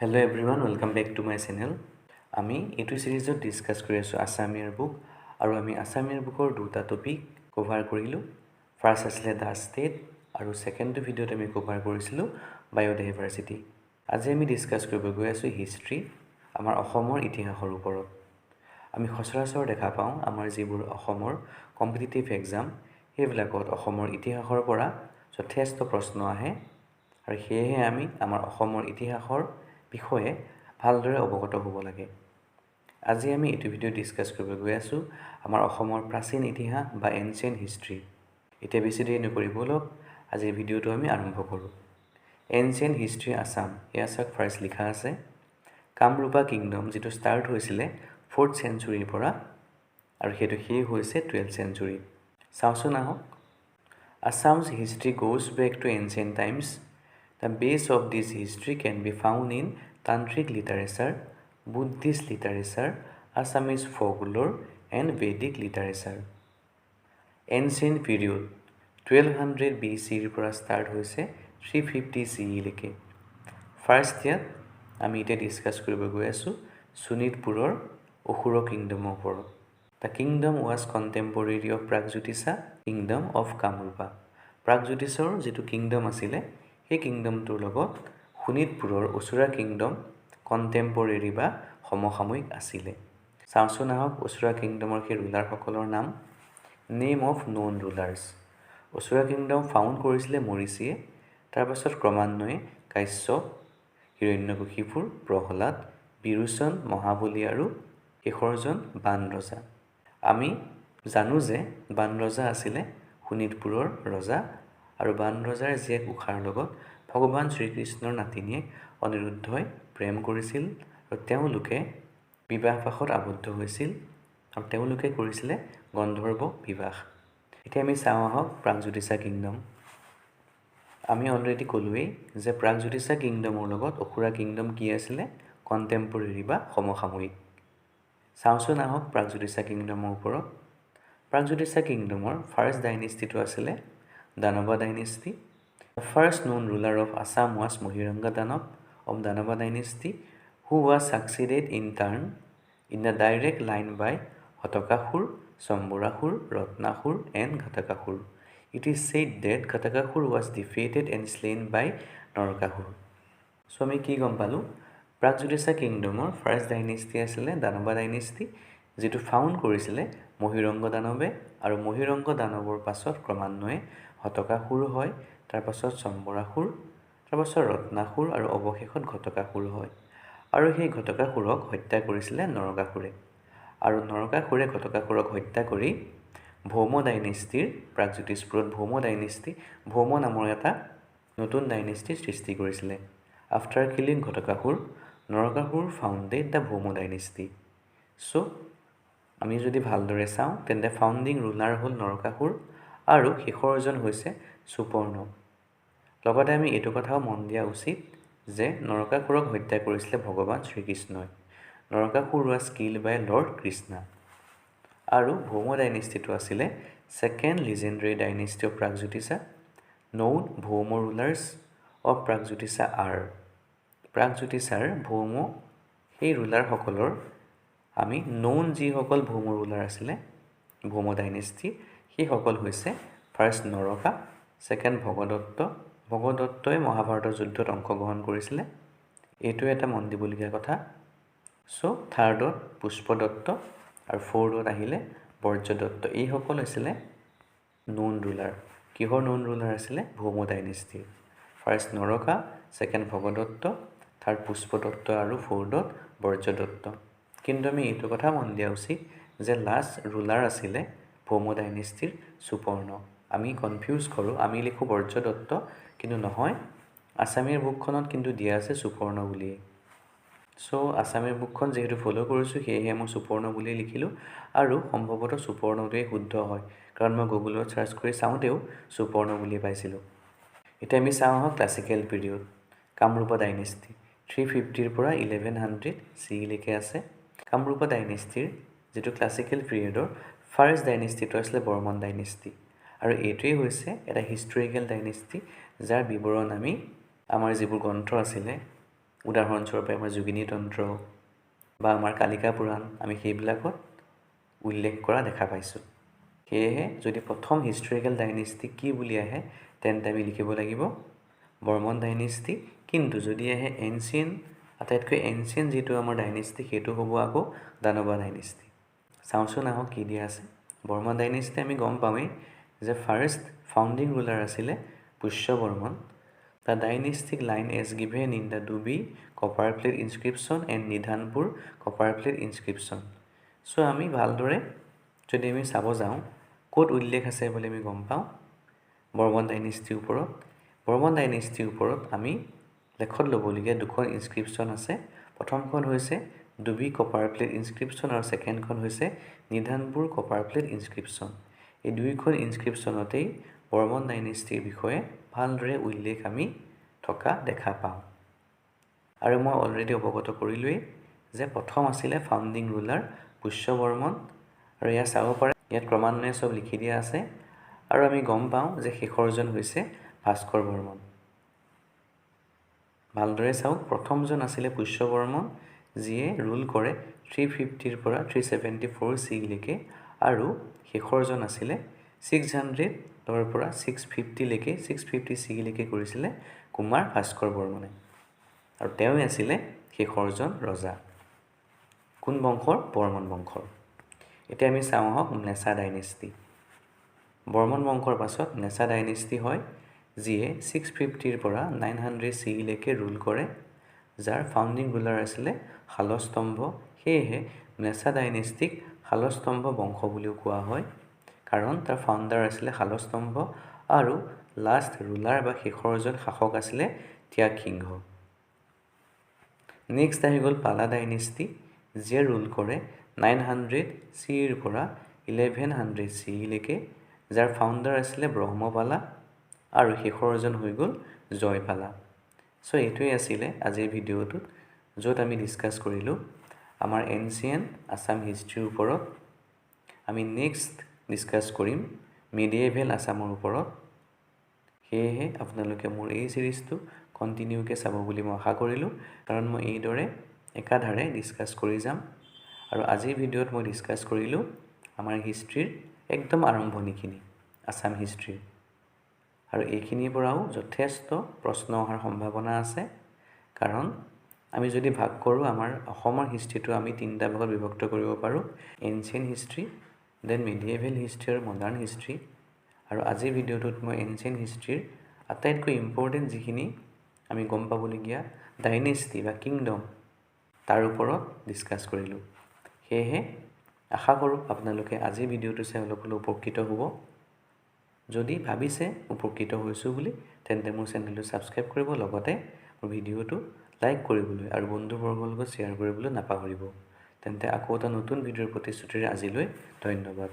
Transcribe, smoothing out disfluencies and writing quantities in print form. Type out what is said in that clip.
Hello everyone, welcome back to my channel. আমি এইটো ছিৰিজত discuss কৰি আছোঁ আছাম ইয়েৰ বুক আৰু আমি আছাম ইয়েৰ বুকৰ দুটা টপিক কভাৰ কৰিলোঁ। ফাৰ্ষ্ট আছিলে the state আৰু ছেকেণ্ডটো ভিডিঅ'ত আমি কভাৰ কৰিছিলোঁ বায়'ডাইভাৰ্চিটি। আজি আমি ডিছকাছ কৰিব গৈ আছোঁ হিষ্ট্ৰী, আমাৰ অসমৰ ইতিহাসৰ ওপৰত। আমি সচৰাচৰ দেখা পাওঁ, আমাৰ যিবোৰ অসমৰ কম্পিটিটিভ এক্সাম, সেইবিলাকত অসমৰ ইতিহাসৰ পৰা যথেষ্ট প্ৰশ্ন আহে আৰু সেয়েহে আমি আমাৰ অসমৰ ইতিহাসৰ বিষয়ে ভালদৰে অৱগত হ'ব লাগে। আজি আমি এইটো ভিডিঅ' ডিছকাছ কৰিব গৈ আছোঁ আমাৰ অসমৰ প্ৰাচীন ইতিহাস বা এনচিয়েণ্ট হিষ্ট্ৰী। এতিয়া বেছি দেৰি নকৰি ব'লক, আজিৰ ভিডিঅ'টো আমি আৰম্ভ কৰোঁ। Ancient history Assam. এয়া চাওক, ফাৰ্ষ্ট লিখা আছে কামৰূপা কিংডম, যিটো ষ্টাৰ্ট হৈছিলে ফ'ৰ্থ চেঞ্চুৰীৰ পৰা আৰু সেইটো শেষ হৈছে 12 চেঞ্চুৰীত। চাওঁচোন আহক। Assam's history goes back to ancient times. The base of this history can be found in Tantric literature, Buddhist literature, Assamese folklore and Vedic literature. Ancient period 1200 B চিৰ পৰা ষ্টাৰ্ট হৈছে 350 চি ইলৈকে। ফাৰ্ষ্ট ইয়াত আমি এতিয়া discuss কৰিব গৈ আছোঁ শোণিতপুৰৰ অসুৰ কিংডমৰ ওপৰত। The kingdom was contemporary of Pragjyotisha kingdom of Kamarupa. প্ৰাগজ্যোতিষৰ যিটো কিংডম আছিলে, সেই কিংডমটোৰ লগত শোণিতপুৰৰ অসুৰা কিংডম কণ্টেম্পৰেৰী বা সমসাময়িক আছিলে। চাওঁচোন আহক অসুৰা কিংডমৰ সেই ৰুলাৰসকলৰ নাম। Name of known rulers. Asura kingdom found কৰিছিলে মৰিচিয়ে। তাৰপাছত ক্ৰমান্বয়ে কাশ্যপ, হিৰণ্যকশিপুৰ, প্ৰহ্লাদ, বিৰোচন, মহাবলী আৰু শেষৰজন বান ৰজা। আমি জানো যে বান ৰজা আছিলে শোণিতপুৰৰ ৰজা আৰু বান ৰজাৰ জীয়েক ঊষাৰ লগত ভগৱান শ্ৰীকৃষ্ণৰ নাতিনীয়েক অনিৰুদ্ধই প্ৰেম কৰিছিল আৰু তেওঁলোকে বিবাহপাশত আবদ্ধ হৈছিল আৰু তেওঁলোকে কৰিছিলে গন্ধৰ্ব বিবাহ। এতিয়া আমি চাওঁ আহক প্ৰাগজ্যোতিষা কিংডম। আমি অলৰেডি ক'লোৱেই যে প্ৰাগজ্যোতিষা কিংডমৰ লগত অসুৰা কিংডম কি আছিলে? কণ্টেম্পৰেৰী বা সমসাময়িক। চাওঁচোন আহক প্ৰাগজ্যোতিষা কিংডমৰ ওপৰত। প্ৰাগজ্যোতিষা কিংডমৰ ফাৰ্ষ্ট ডাইনেষ্টিটো আছিলে দানৱা dynasty. The first known ruler of Assam was Mahiranga Danava of Danava dynasty, who was succeeded in turn in the direct line by Ghatakasura, Sambarasura, Ratnasura and Ghatakasura. It is said that Ghatakasura was defeated and slain by Narakasura. চ' আমি কি গম পালোঁ? প্ৰাগজ্যোতিষা কিংডমৰ first dynasty আছিলে দানৱা dynasty, যিটো found কৰিছিলে মহিৰংগ দানৱে আৰু মহিৰংগ দানৱৰ পাছত ক্ৰমান্বয়ে হতকাসুৰ হয়, তাৰপাছত চম্বৰাসুৰ, তাৰপাছত ৰত্নাসুৰ আৰু অৱশেষত ঘটকাসুৰ হয় আৰু সেই ঘটকাসুৰক হত্যা কৰিছিলে নৰকাসুৰে আৰু নৰকাসুৰে ঘটকাসুৰক হত্যা কৰি ভৌম ডাইনেষ্টিৰ, প্ৰাগজ্যোতিষপুৰত ভৌম ডাইনেষ্টি, ভৌম নামৰ এটা নতুন ডাইনেষ্টিৰ সৃষ্টি কৰিছিলে। After killing Ghatakasura, Narakasura founded the Bhauma dynasty. চ' আমি যদি ভালদৰে চাওঁ, তেন্তে ফাউণ্ডিং ৰুলাৰ হ'ল নৰকাসুৰ আৰু শেষৰজন হৈছে সুপৰ্ণ। লগতে আমি এইটো কথাও মন দিয়া উচিত যে নৰকাসুৰক হত্যা কৰিছিলে ভগৱান শ্ৰীকৃষ্ণই। Narakasura was killed by Lord Krishna. আৰু ভৌম ডাইনেষ্টিটো আছিলে second legendary dynasty of Pragjyotisha. Known Bhauma rulers of Pragjyotisha are, প্ৰাগজ্যোতিষাৰ ভৌম সেই ৰুলাৰসকলৰ আমি ন'ন যিসকল ভৌম ৰুলাৰ আছিলে ভৌম ডাইনেষ্টি, সেইসকল হৈছে ফাৰ্ষ্ট নৰকা, ছেকেণ্ড ভগদত্ত। ভগদত্তই মহাভাৰতৰ যুদ্ধত অংশগ্ৰহণ কৰিছিলে, এইটো এটা মন দিবলগীয়া কথা। চ' থাৰ্ডত পুষ্পদত্ত আৰু ফ'ৰ্থত আহিলে বজ্ৰদত্ত। এইসকল হৈছিলে ন'ন ৰুলাৰ। কিহৰ ন'ন ৰুলাৰ আছিলে? ভৌম ডাইনেষ্টিৰ। First Naraka, second Bhagadatta, third পুষ্পদত্ত আৰু ফ'ৰ্থত বজ্ৰদত্ত। কিন্তু আমি এইটো কথা মন দিয়া উচিত যে লাষ্ট ৰুলাৰ আছিলে ভৌম ডাইনেষ্টিৰ সুপৰ্ণ। আমি কনফিউজ কৰোঁ, আমি লিখোঁ বজ্ৰদত্ত, কিন্তু নহয়, আছাম ইয়েৰ বুকখনত কিন্তু দিয়া আছে সুপৰ্ণ বুলিয়েই। চ' আছাম ইয়েৰ বুকখন যিহেতু ফ'ল' কৰিছোঁ, সেয়েহে মই সুপৰ্ণ বুলিয়েই লিখিলোঁ আৰু সম্ভৱতঃ সুপৰ্ণটোৱেই শুদ্ধ হয়, কাৰণ মই গুগলত চাৰ্চ কৰি চাওঁতেও সুপৰ্ণ বুলিয়ে পাইছিলোঁ। এতিয়া আমি চাওঁ আহক ক্লাছিকেল পিৰিয়ড, কামৰূপা ডাইনেষ্টি, 350ৰ পৰা 1100 চিলৈকে আছে। কামৰূপা ডাইনেষ্টিৰ যিটো ক্লাছিকেল পিৰিয়ডৰ ফাৰ্ষ্ট ডাইনেষ্টিটো আছিলে বৰ্মন ডাইনেষ্টি আৰু এইটোৱেই হৈছে এটা হিষ্টৰিকেল ডাইনেষ্টি, যাৰ বিৱৰণ আমি আমাৰ যিবোৰ গ্ৰন্থ আছিলে, উদাহৰণস্বৰূপে আমাৰ যোগিনী তন্ত্ৰ বা আমাৰ কালিকা পুৰাণ, আমি সেইবিলাকত উল্লেখ কৰা দেখা পাইছোঁ। সেয়েহে যদি প্ৰথম হিষ্টৰিকেল ডাইনেষ্টি কি বুলি আহে, তেন্তে আমি লিখিব লাগিব বৰ্মন ডাইনেষ্টি। কিন্তু যদি আহে এনচিয়েণ্ট, আটাইতকৈ এনচিয়েণ্ট যিটো আমাৰ ডাইনেষ্টি, সেইটো হ'ব আকৌ দানৱা ডাইনেষ্টি। চাওঁচোন আহক কি দিয়া আছে। বৰ্মন ডাইনেষ্টি আমি গম পাওঁৱেই যে ফাৰ্ষ্ট ফাউণ্ডিং ৰুলাৰ আছিলে Pushya Barman. The dynastic line as given in the Dubi copper plate inscription and Nidhanpur copper plate inscription. So আমি ভালদৰে যদি আমি চাব যাওঁ, ক'ত উল্লেখ আছে বুলি আমি গম পাওঁ বৰ্মন ডাইনেষ্টিৰ ওপৰত। বৰ্মন ডাইনেষ্টিৰ ওপৰত আমি লেখত ল'বলগীয়া দুখন ইনস্ক্ৰিপশ্যন আছে। প্ৰথমখন হৈছে ডুবি কপাৰ প্লেট ইনস্ক্ৰিপশ্যন আৰু ছেকেণ্ডখন হৈছে নিধানপুৰ কপাৰ প্লেট ইনস্ক্ৰিপশ্যন। এই দুয়োখন ইনস্ক্ৰিপশ্যনতেই বৰ্মন ডাইনেষ্টিৰ বিষয়ে ভালদৰে উল্লেখ আমি থকা দেখা পাওঁ। আৰু মই অলৰেডি অৱগত কৰিলোৱেই যে প্ৰথম আছিলে ফাউণ্ডিং ৰুলাৰ পুষ্য বৰ্মন। আৰু ইয়াত চাব পাৰে, ইয়াত ক্ৰমান্বয়ে চব লিখি দিয়া আছে। আৰু আমি গম পাওঁ যে শেষৰজন হৈছে ভাস্কৰ বৰ্মন। ভালদৰে চাওক, প্ৰথমজন আছিলে পুষ্য বৰ্মন, যিয়ে ৰুল কৰে 350ৰ পৰা 374 চিলৈকে, আৰু শেষৰজন আছিলে 600ৰ পৰা 650লৈকে, 650 চিলৈকে কৰিছিলে কুমাৰ ভাস্কৰ বৰ্মনে। আৰু তেওঁৱেই আছিলে শেষৰজন ৰজা। কোন বংশৰ? বৰ্মন বংশৰ। এতিয়া আমি চাওঁ আহক ম্লেছা ডাইনেষ্টি। বৰ্মন বংশৰ পাছত ম্লেছা ডাইনেষ্টি হয়, যিয়ে 650ৰ পৰা 900 চিলৈকে ৰুল কৰে, যাৰ ফাউণ্ডিং ৰুলাৰ আছিলে শালস্তম্ভ। সেয়েহে ম্লেছা ডাইনেষ্টিক শালস্তম্ভ বংশ বুলিও কোৱা হয়, কাৰণ তাৰ ফাউণ্ডাৰ আছিলে শালস্তম্ভ আৰু লাষ্ট ৰুলাৰ বা শেষৰজন শাসক আছিলে ত্যাগ সিংহ। নেক্সট আহি গ'ল পালা ডাইনেষ্টি, যিয়ে ৰুল কৰে 900 চিৰ পৰা 1100 চিলৈকে, যাৰ ফাউণ্ডাৰ আছিলে ব্ৰহ্মপালা আৰু শেষৰজন হৈ গ'ল জয়পালা। চ' এইটোৱেই আছিলে আজিৰ ভিডিঅ'টোত, য'ত আমি ডিছকাছ কৰিলোঁ আমাৰ এনচিয়েণ্ট আছাম হিষ্ট্ৰীৰ ওপৰত। আমি নেক্সট ডিছকাছ কৰিম মিডিয়েভেল আছামৰ ওপৰত। সেয়েহে আপোনালোকে মোৰ এই ছিৰিজটো কণ্টিনিউকৈ চাব বুলি মই আশা কৰিলোঁ, কাৰণ মই এইদৰে একাধাৰে ডিছকাছ কৰি যাম। আৰু আজিৰ ভিডিঅ'ত মই ডিছকাছ কৰিলোঁ আমাৰ হিষ্ট্ৰীৰ একদম আৰম্ভণিখিনি, আছাম হিষ্ট্ৰীৰ। আৰু এইখিনিৰ পৰাও যথেষ্ট প্ৰশ্ন অহাৰ সম্ভাৱনা আছে, কাৰণ আমি যদি ভাগ কৰোঁ, আমাৰ অসমৰ হিষ্ট্ৰীটো আমি তিনিটা ভাগত বিভক্ত কৰিব পাৰোঁ: ancient history, then medieval history আৰু মডাৰ্ণ হিষ্ট্ৰী। আৰু আজিৰ ভিডিঅ'টোত মই এনচিয়েণ্ট হিষ্ট্ৰীৰ আটাইতকৈ ইম্পৰ্টেণ্ট যিখিনি আমি গম পাবলগীয়া ডাইনেষ্টি বা কিংডম, তাৰ ওপৰত ডিছকাছ কৰিলোঁ। সেয়েহে আশা কৰোঁ আপোনালোকে আজিৰ ভিডিঅ'টো চাই অলপ হ'লেও উপকৃত হ'ব। যদি ভাবিছে উপকৃত হৈছোঁ বুলি, তেন্তে মোৰ চেনেলটো ছাবস্ক্ৰাইব কৰিব, লগতে মোৰ ভিডিঅ'টো লাইক কৰিবলৈ আৰু বন্ধুবৰ্গৰ লগত শ্বেয়াৰ কৰিবলৈ নাপাহৰিব। তেন্তে আকৌ এটা নতুন ভিডিঅ'ৰ প্ৰতিশ্ৰুতিৰে আজিলৈ ধন্যবাদ।